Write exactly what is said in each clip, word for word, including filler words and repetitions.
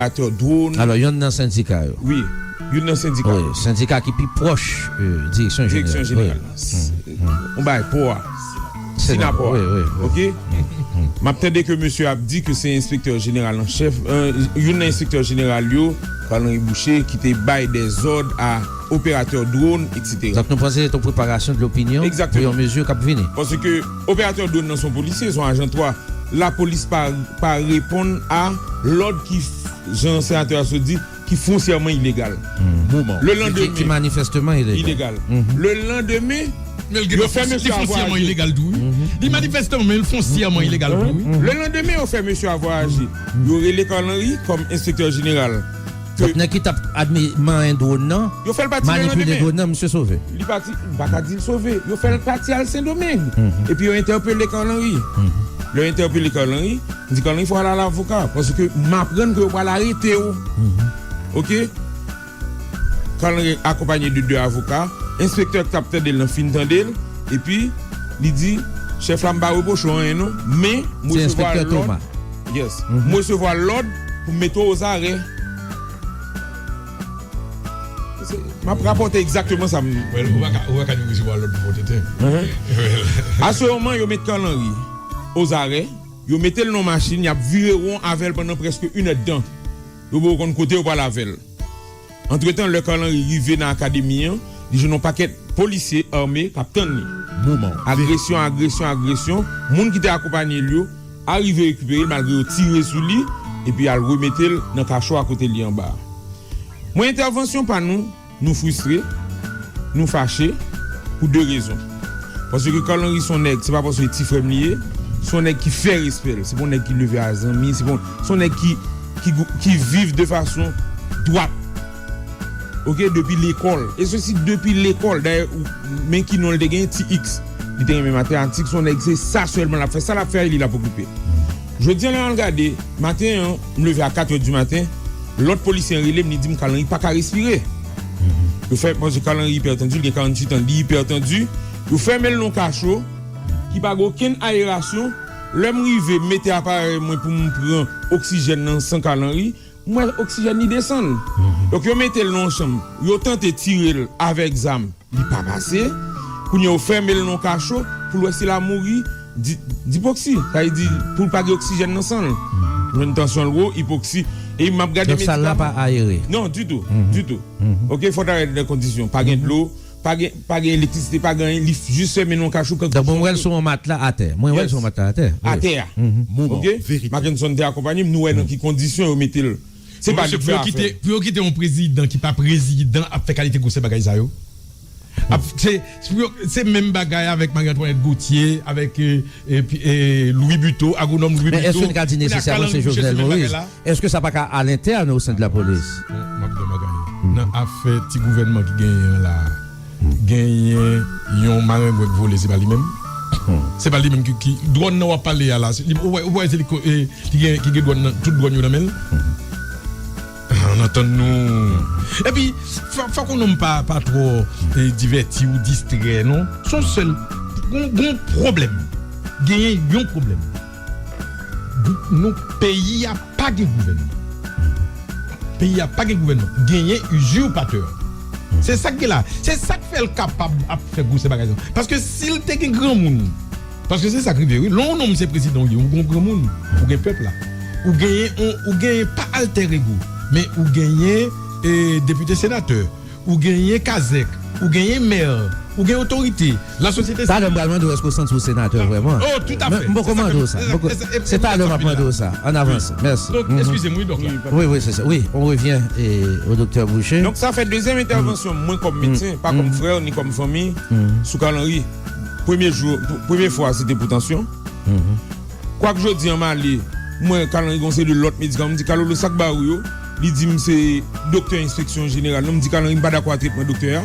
operatè dwòn. Alò, yonn nan sendika yo. Wi, youn nan sendika yo. Wi, sendika ki pi pwòch, euh, direksyon jeneral. Direksyon jeneral la. Yon bagay pò a. Sinapò, wi, wi, wi. Ok? M ap tande ke mesye ap di ke se enspektè jeneral an chèf, euh, youn nan enspektè jeneral yo, Carl Henry Boucher, ki te bay dèzòd a operatè dwòn, et cetera. Donk, nou panse se yon preparasyon de lopinyon pou yon mezi k ap vini. Paske operatè dwòn nan se yon polisye, se yon ajan twa. Lapolis pa, pa reponn a lòd ki, jan senatè a sot di, ki fonsyèman ilegal. Moman. Le Ki, ki, ki lendemain, manifèsteman ilegal. Ilegal. Le lendemain, Men l gen yo fè fons-, li mesye a fonsyèman vwayaje. Ilegal tou, wi. Li manifèsteman, men l fonsyèman ilegal tou, wi. Le lendemain, yo fè mesye a vwayaje. Yo rele Carl Henry kòm enspektè jeneral. Donk, nèg ki t ap admi-, manyen dwòn nan, yo fè l pati le manipile lendemain. Dwòn nan, misye sove. Li pati, m pa ka di l sove. Yo fè l pati al Sendomeng. Epi yo entèpele Carl Henry. Lè yo entèpele Carl Henry, m di Carl Henry fò al al avoka, paske m aprann ke yo pral arete w. Ok? Carl Henry akonpaye de de avoka. Enspektè ki t ap tande l nan fin tande l. Epi, li di, chèf la, m pa repwoche w anyen non, men m resevwa lòd. Yes. M resevwa lòd pou m mete w ozarè. Se, m ap rapòte egzakteman sa m Well, ou pa ka, ou pa ka di w resevwa lòd pou fè w tenten. Well. A se moman, yo met Carl Henry ozarè, yo mete l nan machin, y ap vire won avè l pandan prèske inèdtan. Yo poko konn kote yo pral avè l. Antretan, lè Carl Henry rive nan akademi an, li jwenn yon pakèt polisye ame k ap tann li. Moman. Agresyon, agresyon, agresyon. Moun ki te akonpaye l yo arive rekipere l malgre yo tire sou li, epi al remete l nan kacho a kote li anba a. Mwen, entèvansyon pa nou, nou fristre, nou fache pou de rezon. Paske Carl Henry se yon nèg, se pa paske se ti frè m li ye, se yon nèg ki fè respè l, se pa yon nèg ki leve a zanmi, se pa yon, se yon nèg ki, ki, ki viv de fason dwat. Ok, depi lekòl. E sesi depi lekòl. Dayè, ou, men ki non l te gen, Ti X. Li te renmen matematik, se yon nèg, se sa sèlman l ap fè. Sa l ap fè, li l ap okipe. Jodi a, lè m al gade, maten an, m leve a kat è di maten, lòt polisye an rele m, li di m Carl Henry pa ka respire. Yo fè, paske Carl Henry ipètandi, li gen karanntuit an, li ipètandi. Yo fèmen l nan yon kacho ki pa gen okenn ayerasyon. Lè m rive, m mete aparèy mwen pou m pran oksijèn nan san Carl Henry, m wè oksijèn li desann. Donk, yo mete l nan yon chanm, yo tante tire l avèk zam. Li pa pase. Kounye a, yo fèmen l nan yon kacho pou l wè si l a mouri di, dipoksi. Sa vle di, pou l pa gen oksijèn nan san l. Jwenn tansyon l wo, ipoksi. E m ap gade medikaman. Donk, sal la pa ayere? Non, ditou. Ditou. Ok, fò w ta rete nan kondisyon. Pa gen dlo, pa gen, pa gen elektrisite, pa gen anyen. Li jis fèmen nan yon kacho. Donk, mwen wè l sou yon matla atè. Mwen wè l sou yon matla atè. Atè a. Ok? Mackenson te akonpanye m, nou wè nan ki kondisyon yo mete l. Se pa li k fè afè. Pou yo kite yon prezidan ki pa prezidan ap fè kalite gwosè bagay sa yo. Ap, se, se pou yo, se menm bagay avèk Marie Antoinette Gauthier, avèk, euh, epi, euh, Louis Buteau, agwonòm Louis Buteau. Men èske n ka di nesesèman se Jovenel Moïse? Èske sa pa ka à l'interne au sein de la police? Bon, m ap di yon bagay. Nan afè ti gouvènman ki genyen an la, genyen yon marengwen k vole, se pa li menm? Se pa li menm ki, ki, dwòn nan w ap pale a la, se li, ou wè, ou wè se li ko-, e, ki gen, ki gen dwòn nan, tout dwòn yo nan men l? Ann antann nou. Epi, fò, fòk yon nonm pa, pa twò, e, divèti ou distrè, non. Se yon sèl, gon, gon pwoblèm. Genyen yon pwoblèm. Nou, peyi a pa gen gouvènman. Peyi a pa gen gouvènman. Genyen izipatè. Se sa k gen la. Se sa k fè l kapab ap fè gwosè bagay sa. Paske si l te gen granmoun, paske se sa k rive, wi. Lè yon nonm se prezidan w ye, ou gon granmoun, ou gen pèp la. Ou genyen, ou, ou genyen pa alter ego, men ou genyen, e, depite, senatè, ou genyen kazèk, ou genyen mè, ou gen otorite. Lasosyete sivil. Talè m pral mande w èske w santi w senatè vrèman. Oh, tout à fait. M poko mande w sa. Se talè m ap mande w sa. Ann avanse. Mèsi. Donk, eskize m, wi, dòk la. Wi, wi, se sa. Wi, on revient, e, au docteur Boucher. Donk, sa fè dezyèm entèvansyon mwen kòm medsen, pa kòm frè, ni kòm fanmi, sou Carl Henry. Premye jou, premye fwa, se te pou tansyon. Kwak jodi a m ale, m wè Carl Henry gon seri de lòt medikaman, m di, Kalolo, sa k ba ou yo? Li di m se doktè enspeksyon jeneral. Non, m di, Carl Henry, m pa dakò a tretman doktè a.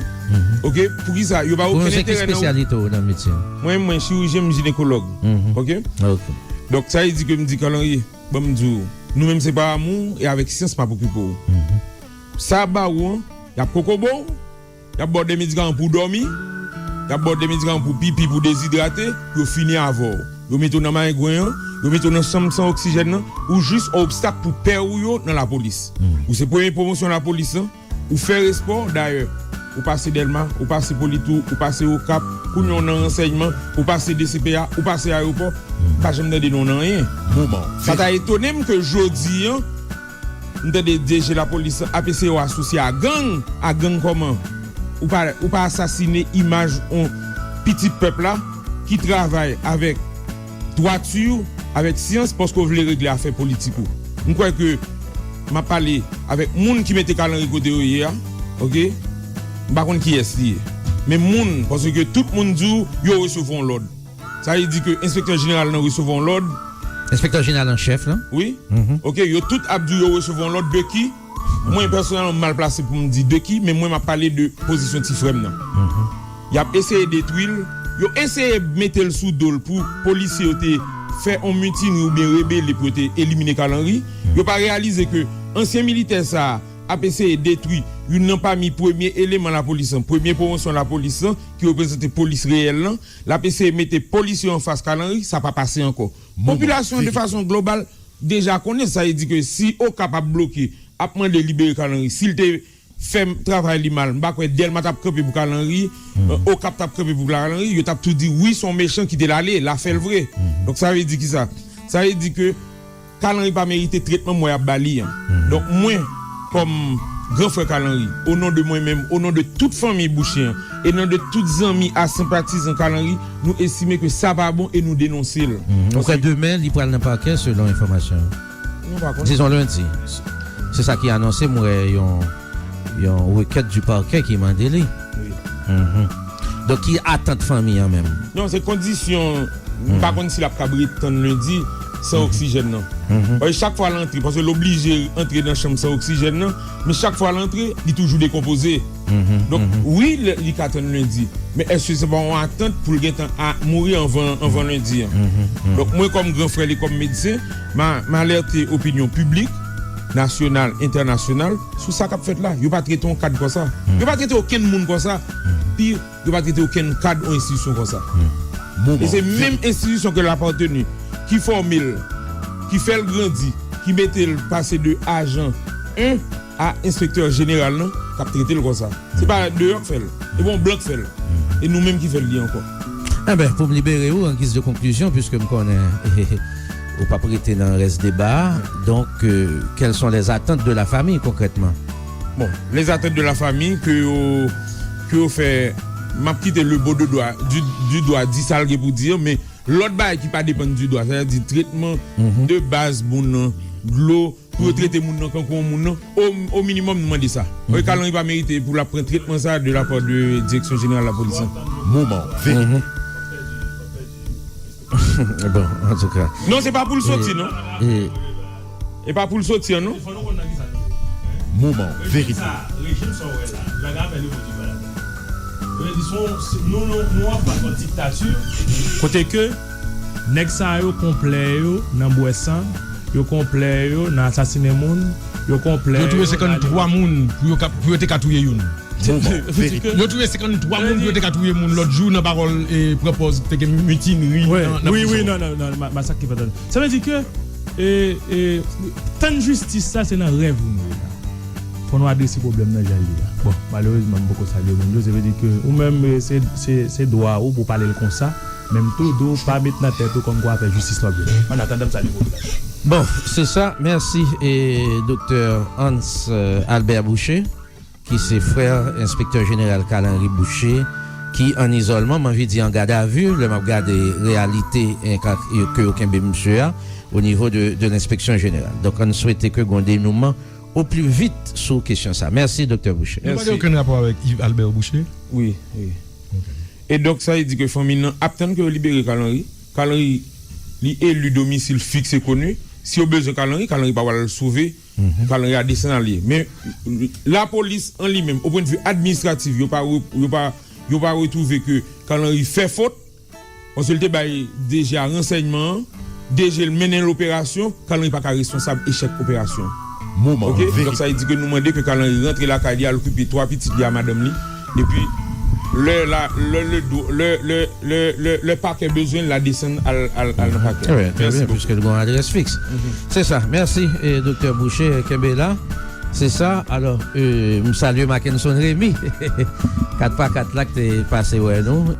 Ok? Poukisa? Yo pa okenn enterè nan ou. Ou se ki espesyalite w nan medsin? Mwen, mwen chirijyen, m jinekològ. Ok? Ok. Donk, sa vle di ke m di, Carl Henry, ban m di w, nou menm se pa amou, e avèk syans m ap okipe w. Sa ba ou an, y ap kokobe w, y ap ba w de medikaman pou w dòmi, y ap ba w de medikaman pou pipi, pou dezidrate, yo fini avè w. Yo mete w nan marengwen an, Yo mete w nan chanm san oksijèn nan, ou jis yon obstak pou pè ou yo nan lapolis. Ou se premye pwomosyon lapolis lan, ou fè respè w, dayè, ou pase Dèlma, ou pase Politou, ou pase Okap, kounye a w nan ransèyman, ou pase D C P A, ou pase ayewopò, m pa janm tande non w nan anyen. Moman. Sa ta etone m ke jodi a, m tande D G lapolis lan ap eseye w asosye a gang, a gang kòman? Ou pa, ou pa asasine imaj yon pitit pèp la ki travay avèk dwati, avèk syans, paske w vle regle afè politik ou. M kwè ke m ap pale avèk moun ki mete Kalanri kote yo ye a, oke? M pa konn kiyès li ye. Men moun, paske tout moun di w yo resevwa yon lòd. Sa vle di ke enspektè jeneral lan resevwa yon lòd. Enspektè jeneral an chèf lan? Wi. Mhm. Oke, yo tout ap di yo resevwa yon lòd de ki? Mwen, pèsonèlman, m mal plase pou m di de ki, men mwen, m ap pale de pozisyon ti frè m nan. Mhm. Y ap eseye detwi l. Yo eseye mete l sou do l pou polisye yo te fè yon mitinri oubyen rebele pou yo te elimine Kalanri. Mhm. Yo pa reyalize ke ansyen militè sa a ap eseye detwi youn nan pami premye eleman lapolis lan, premye pwomosyon lapolis lan, ki reprezante polis reyèl lan, l ap eseye mete polis yo anfas Kalanri, sa pa pase ankò. Moman. Popilasyon, de fason global, deja konnen, sa vle di ke si Okap ap bloke, ap mande libere Kalanri, si l te fè travay li mal, m pa kwè Dèlma t ap kanpe pou Kalanri, euh, Okap t ap kanpe pou Kalanri, yo t ap tou di, wi, se yon mechan, kite l ale, l a fè l vre. Donk, sa vle di kisa? Sa vle di ke Kalanri pa merite tretman m wè y ap ba li an. Donk, mwen, kòm gran frè Kalanri, o non de mwen menm, o non de tout fanmi Boucher an, e non de tout zanmi a senpatizan Kalanri, nou estime ke sa pa bon e nou denonse l. Mhm. Ou kwè demen, li pral nan pakè, selon enfòmasyon yo? Nou pa konnen. Dizon lendi. Se sa ki anonse, m wè yon, yon rekèt di pakè ki mande li. Wi. Mhm. Donk, ki atant fanmi an menm? Non, se kondisyon, m pa konn si l ap kab ret tann lendi san oksijèn nan. Mhm. Paske chak fwa l antre, paske l oblije antre nan chanm san oksijèn nan, men chak fwa l antre, li toujou dekonpoze. Mhm, donk, wi, li, li ka tann lendi, men èske se pa yon atant pou l gentan a, mouri anvan, anvan lendi an? Mhm, mhm. Donk, mwen, kòm gran frè li, kòm medsen, m a, m alète opinyon piblik, nasyonal, entènasyonal, sou sa k ap fèt la. Yo pa trete yon kad konsa. Yo pa trete okenn moun konsa. Pi, yo pa trete okenn kad yon enstitisyon konsa. E se menm enstitisyon ke l apateni, ki fòme l, ki fè l grandi, ki mete l pase de ajan en a enspektè jeneral lan, k ap trete l konsa. Se pa deyò k fè l. Se pa yon blan k fè l. E nou menm ki fè l li ankò. Enben, pou m libere w, an giz de konklizyon, piske m konnen ou p ap rete nan rès deba a, donk, euh, quelles sont les attentes de la famille concrètement? Bon, les attentes de la famille, ke yo, ke yo fè, m ap kite le mot de doigt, du, du doigt, di sa l gen pou di, men lòt bagay ki pa depann di dwa, sa vle di tretman de baz moun nan, dlo, pou yo trete moun nan kankou yon moun nan, o, o minimòm, nou mande sa. Paske Kalanri pa merite pou l ap pran tretman sa de la part de Direksyon Jeneral Lapolis lan. Moman vérité. Bon, antouka. Non, se pa pou l soti, non. E pa pou l soti an, non. Moman vérité. Rejim sa w wè la, bagay ap fè li vòt vwa la. Yo di se yon, se, nou, nou, nou anfas yon diktati. Kote ke nèg sa yo konplè yo nan bwè san, yo konplè yo nan asasinen moun, yo konplè yo nan... Yo touye senkanntwa moun pou yo ka, pou yo te ka touye youn. Moman vérité. Yo touye senkanntwa moun pou yo te ka touye moun lòt jou nan pawòl, e, pran pòz te gen mitinri nan, nan prizon. Wi, wi, nan, nan, nan ma-, masak ki fèt an. Sa vle di ke, e, e, tann jistis sa, se nan rèv ou nou ye la. Fò nou adrese pwoblèm nan jan l ye a. Bon, malerezman, m poko salye moun yo, se vle di ke ou menm, e, se, se, se dwa ou pou pale l konsa, men m tou di w pa met nan tèt ou kòmkwa afè jistis la ap vini. An atandan, m salye popilasyon. Bon, se sa. Mèsi, e, Doktè Hans, e, Albert Boucher, ki se frè enspektè jeneral Carl Henry Boucher, ki an izòlman, m anvi di an gadavi, lè m ap gade reyalite, e, ka, ke yo kenbe misye a, o nivo de, de lenspeksyon jeneral. Donk, ann swete ke gen yon denouman o pli vit sou kesyon sa. Mèsi, Doktè Boucher. Nou pa gen okenn rapò avèk Yves Albert Boucher? Wi, wi. Ok. E donk, sa vle di ke fanmi l nan ap tann ke yo libere Carl Henry. Carl Henry, li eli domisil fiks e koni. Si yo bezwen Carl Henry, Carl Henry pa pral sove. Carl Henry a desann al ye. Men, lapolis an li menm, o pwennvi administratif, yo pa re-, yo pa, yo pa retwouve ke Carl Henry fè fot. Paske l te bay D G a ransèyman an, D G l mennen loperasyon, Carl Henry pa ka responsab echèk operasyon an. Moman vérité. Donk, sa vle di ke nou mande ke Carl Henry rantre lakay li, al okipe twa pitit li a madanm li, epi Lè la, lè le dwa, lè, lè, lè, lè, lè pakè bezwen l, la desann al, al, al nan pakè. Trè byen, trè byen, piske l gen yon adrès fiks. Se sa. Mèsi, e, Doktè Boucher, kenbe la. Se sa. Alò, e, m salye Mackenson Remy, kat pa kat la, ki te pase wè nou.